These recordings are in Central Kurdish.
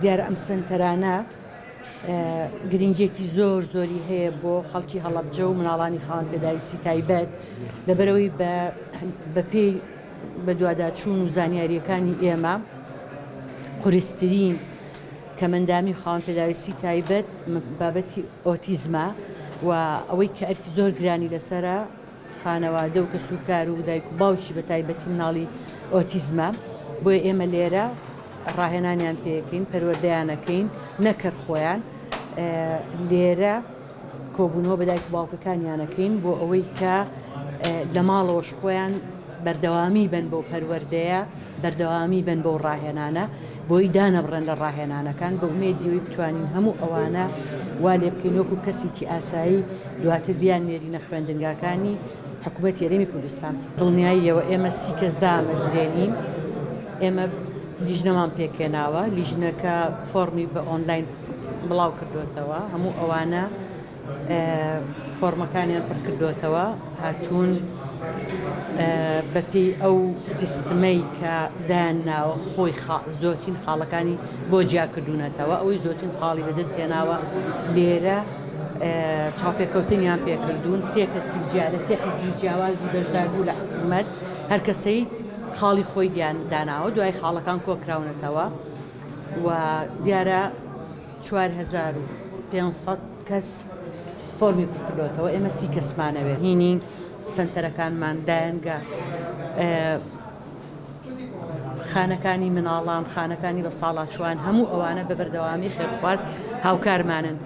دیارە ئەم سەنتەرانە گرنگیەکی زۆر زۆری هەیە بۆ خەڵکی هەڵەبجە و مناڵانی خاوەن پێداویستی تایبەت لەبەرەوەی بەپێی بەدواداچوون و زانیاریەکانی ئێمە قورسترین کەمەندامی خاوەن پێداویستی تایبەت بابەتی ئۆتیزمە و ئەوەی کە ئەرکی زۆر گرانی لەسرە خانەوادە و کەسوکار و دایک و باوکی بە تایبەتی مناڵی ئۆتیزمە، بۆیە ئێمە لێرە ڕاهێنانیان پێکەین، پەروەردەیانەکەین نەکەر خۆیان لێرە کۆبوونەوە بە دایک و باوکەکانیانەکەین بۆ ئەوەی کە لە ماڵەوەش خۆیان بەردەوامی بن بۆ پەروەردەیە بەردەوامی بن بەو ڕاهێنانە بۆی دانەبڕێن لە ڕاهێنانەکان بە ئومێدی ئەوەی بتوانین هەموو ئەوانە وا لێ بکەین وەکو کەسێکی ئاسایی دواتر بیاننێرینە خوێندنگاکانی حکوومەتی هەرێمی کوردستان. دڵنیاییەوە ئێمە سی کەس دامەزرێنین، ئێمە لیژنەمان پێکهێناوە، لیژنەکە فۆڕمی بە ئۆنلاین بڵاو کردووەتەوە، هەموو ئەوانە فۆرمەکانیان پڕکردۆتەوە هاتوون بەپێی ئەو سیستمەی کە دایان ناوە خۆی زۆرترین خاڵەکانی بۆ جیاکردوونەتەوە ئەوەی زۆرترین خاڵی بەدەست هێناوە لێرە چاوپێکەوتنیان پێکردوون سێ کەسی جیا لە سێ حزبی جیاوازی بەشداربوو لە حکوومەت هەر کەسەی خاڵی خۆی دیان داناوە دوای خاڵەکان کۆکراونەتەوە و دیارە 4500 کەس فۆرمی پڕکردۆتەوە ئێمە سی کەسمانەوێت هینی سەنتەرەکانمان دایەنگە خانەکانی مناڵان خانەکانی بە ساڵاچوان هەموو ئەوانە بە بەردەوامی خێرخواز هاوکارمانن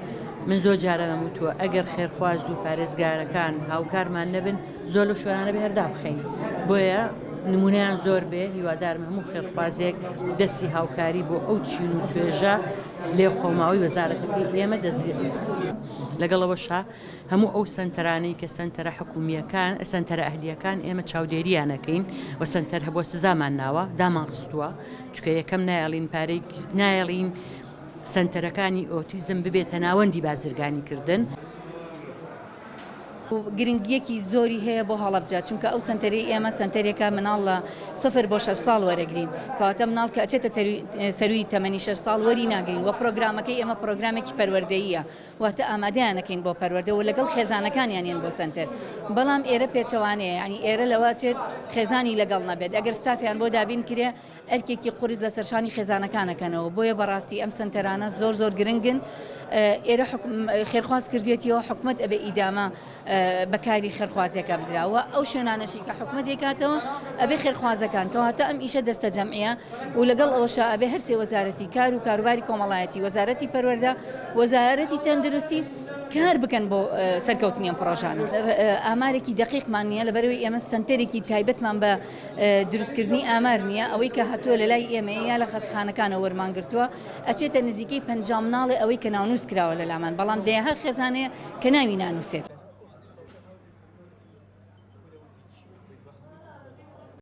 من زۆر جارەمە وتووە ئەگەر خێرخواز و پارێزگارەکان هاوکارمان نەبن زۆر لەو شوێنانە بێ هەر دابخەین بۆیە نمونەیان زۆر بێ هیوادارم هەموو خێرخوازێک دەستی هاوکاری بۆ ئەو چین و توێژە لێقەوماوی وەزارەتەکەی ئێمە دەستگیر لەگەڵ ئەوەشا هەموو ئەو سەنتەرانەی کە سەنتەرە حکومییەکان سەنتەرە ئەهلییەکان ئێمە چاودێریان ئەکەین و سەنتەر هەبووە سزامان ناوە دامان خستووە چونکە یەکەم نایەڵین پارەی نایەڵین سەنتەرەکانی ئۆتیزم ببێتە ناوەندی بازرگانی کردن. گرنگیەکی زۆری هەیە بۆ هەڵەبجە چونکە ئەو سەنتەرەی ئێمە سەنتەرێکە مناڵ لە سفر بۆ شەش ساڵ وەرەگرین کەواتە مناڵ کە ئەچێتە سەروی تەمەنی شەش ساڵ وەری ناگرین وە پرۆگرامەکەی ئێمە پرۆگرامێکی پەروەردەییە واتە ئامادەیان ئەکەین بۆ پەروەردە و لەگەڵ خێزانەکانیان یەن بۆ سەنتەر بەڵام ئێرە پێچەوانەیە یانی ئێرە لەوە چێت خێزانی لەگەڵ نەبێت ئەگەر ستافیان بۆ دابین کرێ ئەرکێکی قورس لەسەر شانی خێزانەکان ئەکەنەوە، بۆیە بەڕاستی ئەم سەنتەرانە زۆر زۆر گرنگن، ئێرە خێرخواز کردوێتیەوە حکومەت ئەبێ ئیدامە بە کاری خێرخوازیەکە بدرا و ئەو شوێنانەشی کە حکومەت دەیکاتەوە ئەبێ خێرخوازەکان، کەواتە ئەم ئیشە دەستە جەمعیە و لەگەڵ ئەوەشا ئەبێ هەرسێ وەزارەتی کار و کاروباری کۆمەڵایەتی، وەزارەتی پەروەردە، وەزارەتی تەندروستی کار بکەن بۆ سەرکەوتنی ئەم پڕۆژانە. ئامارێکی دەقیقمان نییە لەبەرئەوەی ئێمە سەنتەرێکی تایبەتمان بە دروستکردنی ئامار نییە، ئەوەی کە هاتووە لە لای ئێمەیە یا لە خەستخانەکانەوە وەرمان گرتووە ئەچێتە نزیکەی 50 مناڵێ ئەوەی کە ناونووس کراوە لە لامان، بەڵام دەیەها خێزان هەیە کە ناوی نانووسێت.